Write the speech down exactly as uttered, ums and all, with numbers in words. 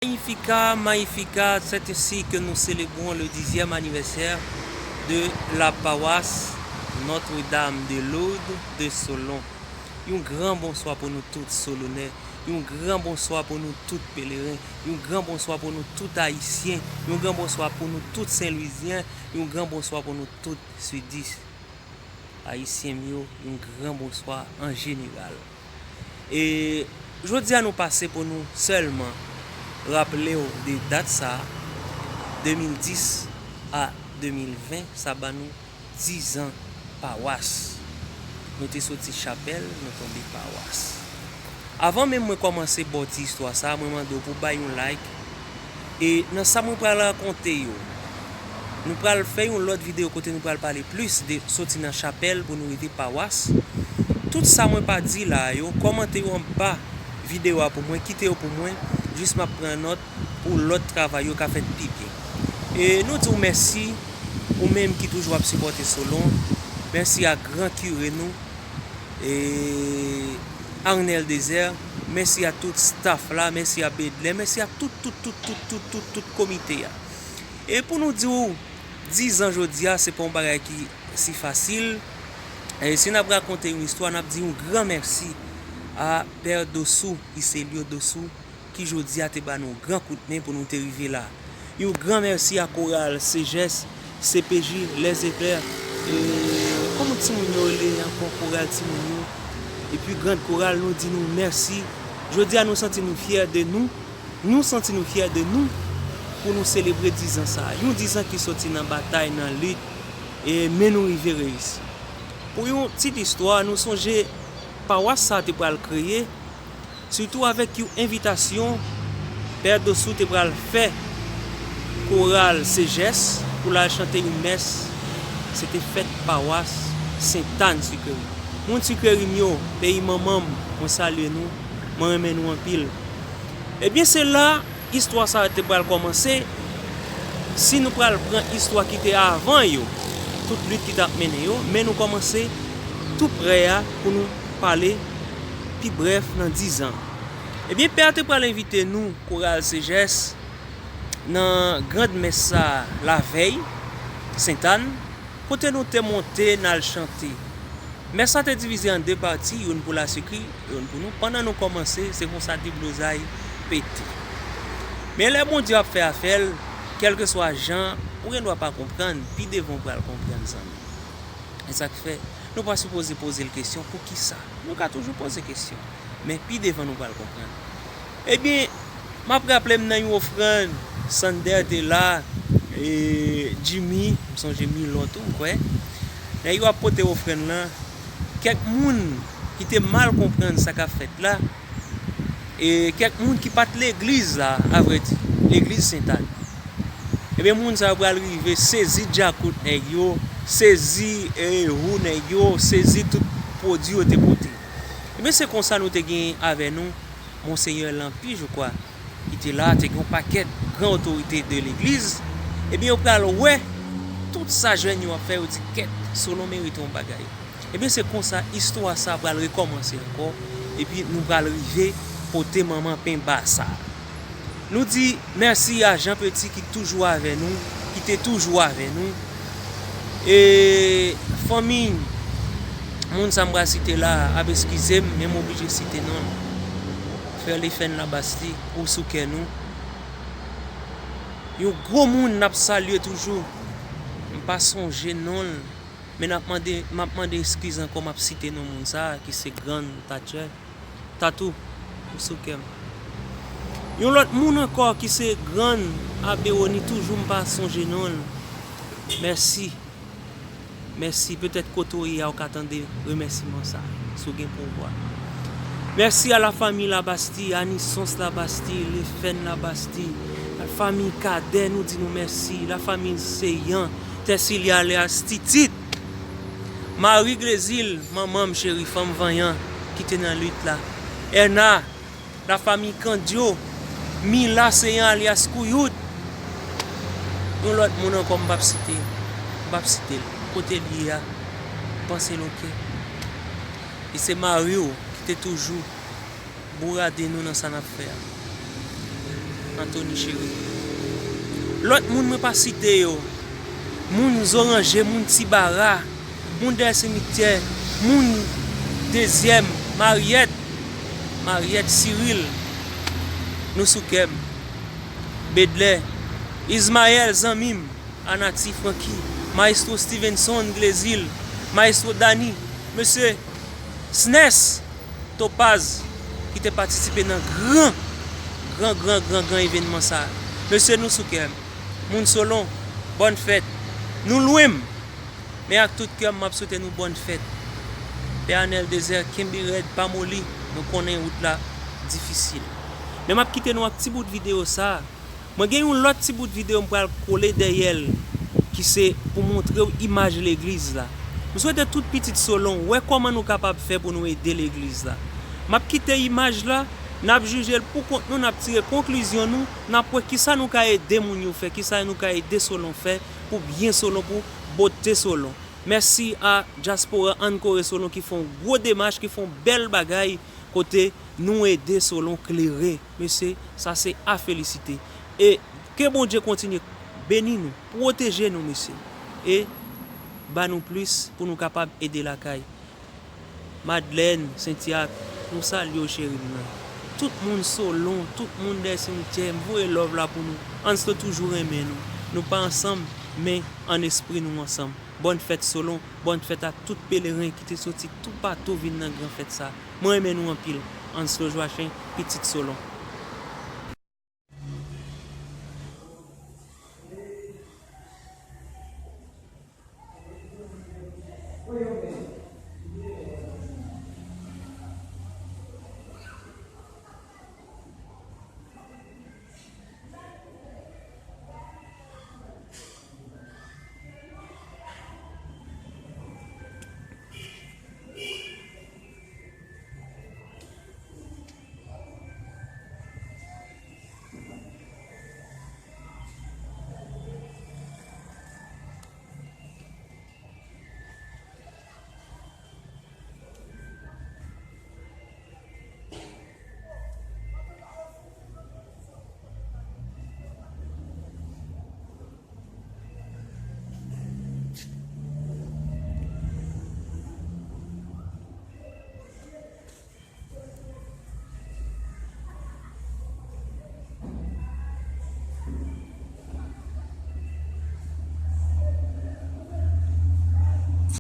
Magnificat, Magnificat, c'est ainsi que nous célébrons le dixième anniversaire de la paroisse Notre-Dame de Lourdes de Solon. Yon gran bonswa pou nou tout Solonè, yon gran bonswa pou nou tout Peleren, yon gran bonswa pou nou tout Ayisyen, yon gran bonswa pou nou tout Senlwizyen, yon gran bonswa pou nou tout Sidis. Ayisyen m yo, yon gran bonswa an jeneral. E jodi a nou pase pou nou sèlman raple w de dat sa a, de mil dis a de mil ven, sa ban nou diz an pawas. Nou te soti chapèl, nou tonbe pawas. Avan menm mwen kòmanse ba w ti istwa sa a, mwen mande w pou w bay yon like. E nan sa mwen pral rakonte yo, nou pral fè yon lòt videyo kote nou pral pale plis de soti nan chapèl pou nou rive pawas. Tout sa mwen pa di la a yo, kòmante yo anba videyo a pou mwen, kite yo pou mwen, jis m ap pran nòt pou lòt travay yo ka fèt pi byen. E nou di w mèsi, ou menm ki toujou ap sipòte Solon. Mèsi a gran kire nou, e Arnel Dezer, mèsi a tout staff la, mèsi a Bedlè, mèsi a tout, tout, tout, tout, tout, tout, tout komite a. E pou nou di w, diz an jodi a, se pa yon bagay ki si fasil. E si n ap rakonte yon istwa, n ap di yon gran mèsi a Pè Dosou, Iselio Dosou, ki jodi a te ba nou gran kout men pou nou te rive la. Yon gran mèsi a koral Sejès, C P J, Les Éclairs, e kòman timoun yo rele ankò, koral timoun yo, epi grand koral, nou di nou mèsi. Jodi a nou santi nou fyè de nou, nou santi nou fyè de nou pou nou selebre diz an sa a. Yon diz an ki soti nan batay, nan lit, e men nou rive reyisi. Pou yon ti istwa, nou sonje pawas sa a te pral kreye, sitou avèk yon envitasyon Pè Dosou te pral fè koral Sejès pou l al chante yon mès. Se te fèt pawas Sentàn Sikreri. Moun Sikreri m yo, peyi manman m, mwen salye nou, mwen renmen nou anpil. Ebyen, se la istwa sa a te pral kòmanse. Si nou pral pran istwa ki te avan yo, tout lit ki t ap mennen yo, men nou kòmanse tou prè a pou nou pale pi brèf nan diz an. Ebyen, pè a te pral envite nou, koral Sejès, nan grand mès sa a lavèy Sentàn, kote nou te monte n al chante. Mès la te divize an de pati, youn pou Lasekri, youn pou nou. Pandan nou kòmanse, se konsa deblozay pete. Men lè Bondye ap fè afè l, kèlkeswa jan, ou gen dwa pa konprann, pi devan ou pral konprann, zanmi. E sa k fè, nou pa sipoze poze l kesyon, poukisa? Nou ka toujou poze kesyon, men pi devan nou pral konprann. Ebyen, m ap raple m nan yon ofrann, Sander te la, e Jimmy, m sonje Milo tou, m kwè. Lè yo ap pote ofrann lan, kèk moun ki te mal konprann sa k ap fèt la, e kèk moun ki pa t legliz la, avrèdi, legliz Sentàn. Ebyen, moun sa yo pral rive sezi djakout nèg yo, sezi, e, wou nèg yo, sezi tout pwodui yo te pote. Ebyen, se konsa nou te gen avè nou Monsenyè Lampi, je crois, ki te la, te gen yon pakèt gran otorite de legliz. Ebyen, yo pral wè tout sa jèn yo ap fè, yo di, "Kèt, Solon merite yon bagay." Ebyen, se konsa istwa sa pral rekòmanse ankò, epi nou pral rive pote manman penba sa. Nou di mèsi a Jean Petit ki toujou avè nou, ki te toujou avè nou. E fanmi moun sa m pral site la ap eskize m, men m oblije site non l. Frè Lefèn Labasti, ou sou kè nou. Yon gwo moun n ap salye toujou. M pa sonje non l, men n ap mande, m ap mande eskiz ankò, m ap site non moun sa a, ki se Grann Tatjè. Tatou, ou sou kè m. Yon lòt moun ankò ki se Grann Abewoni, toujou m pa sonje non l. Mèsi. Mèsi. Petèt kote w ye a, ou ka tande remèsiman sa, si w gen pouvwa. Mèsi a la famille Labastille, Anisons Labastille, Lefèn Labastille, la famille Cadet, nou di nou mèsi, la famille Seyan, Tèsilya alyas Titit, Marie Glézil, manman m cheri, fanm vanyan ki te nan lit la, Erna, la famille Candio, Mila Seyan alyas Kouyout. Yon lòt moun ankò m p ap site, m p ap site l. Kote l ye a? Panse l, oke. E se mari w ki te toujou bourade nou nan sa n ap fè a. Anthony Chéry. Lòt moun mwen pa site yo, moun Zoranje, moun Tibara, moun dèyè simityè, moun dezyèm, Maryèt, Maryèt Cyril, nou sou kè m. Bedlè, Ismaël zanmi m, Anati Francky, Maestro Stevenson Glezil, Maestro Dany, mesye Snès Topaz ki te patisipe nan gran, gran, gran, gran, gran evènman sa. Mesye, nou sou kè m. Moun Solon, bòn fèt. Nou lwen m, men ak tout kè m, m ap swete nou bòn fèt. Pè Anèl Dezè, kenbe rèd, pa moli, nou konnen wout la difisil. Men m ap kite nou ak ti bout videyo sa. Mwen gen yon lòt ti bout videyo m pral kole dèyè l, ki se pou montre w imaj legliz la. M swete tout pitit Solon wè kòman nou kapab fè pou nou ede legliz la. M ap kite imaj la, n ap jije l pou kont nou, n ap tire konklizyon nou, n ap wè kisa nou ka ede moun yo fè, kisa nou ka ede Solon fè pou byen Solon, pou bote Solon. Mèsi a dyaspora Ann Kore Solon ki fè yon gwo demach, ki fè yon bèl bagay kote nou ede Solon klere. Mesye, sa se a felisite. E ke Bondye kontinye beni nou, pwoteje nou, mesye. E ba nou plis pou nou kapab ede lakay. Madlèn, Sentyak, nou salye w, cheri m nan. Tout moun Solon, tout moun dèyè simityè, m voye love la pou nou. Ann Slo toujou renmen nou. Nou pa ansanm, men ann espri nou ansanm. Bòn fèt Solon, bòn fèt ak tout peleren ki te soti toupatou vin nan gran fèt sa. Mwen renmen nou anpil. Ann Slo Jwachen, pitit Solon.